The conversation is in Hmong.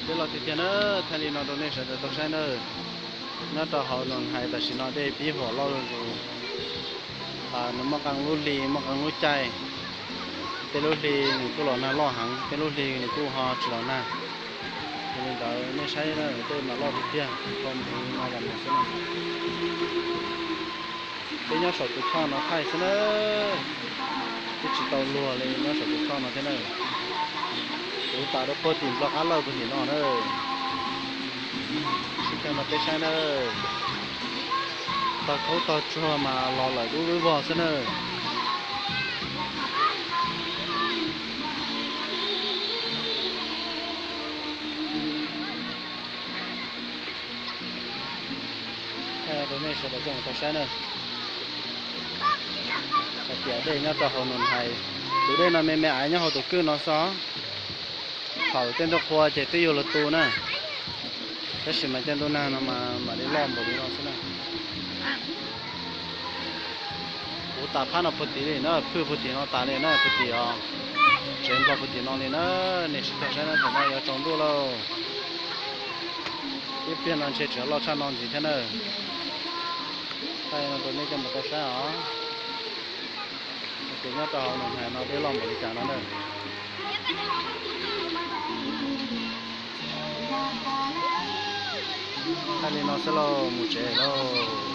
Dej loj tiag tiag na, thaij li no rau nej sawv daws tau saib na. Nyob rau hauv Noos Hais tam sim no dej pib huam loj zuj zus. Nws muaj qee lub hli muaj qee lub caij, tej lub hli nws kuj los nag loj heev, tej lub hli nws kuj ho tsis los nag. Yog li ntawd nej saib na, dej mas loj tiag tiag, dhau mus li no los mus xwb na. Peb nyob saum tus tshoj no thaij xwb na, twb tsis tau luag li, nyob saum tus tshoj no thiab na. Kuv tas rau puag tim Nplog qab lawj puag tim no na. Sib cog no peb saib na, tog khaub tog tsuag mas los lawm dub vog xwb na. Thaij rau nej sawv daws tau saib na. Hais tias dej nyob rau hauv Noos Hais, tus dej no me me aiv nyob hauv tus kwj no xwb. Thaum tej ntuj qhua ces twb yuav luag tu na, tab sis mas caij ntuj nag no mas mam li loj npaum li no xwb na. Kuv tas phab no puag tim li na, phwj puag tim no tas li na, puag tim os, tsev Nplog puag tim no li na. Nej sib cog saib na, thaum no yuav tsaus ntuj lauj. Ib pliag no ntshe tseem loj tshaj no ntxiv thiab na. Thaij no rau nej coj mus tau saib os. Hais tias nyob rau hauv Noos Hais no dej loj npaum li cas no na. Thaij li no xwb lauj, mus tsev lauj.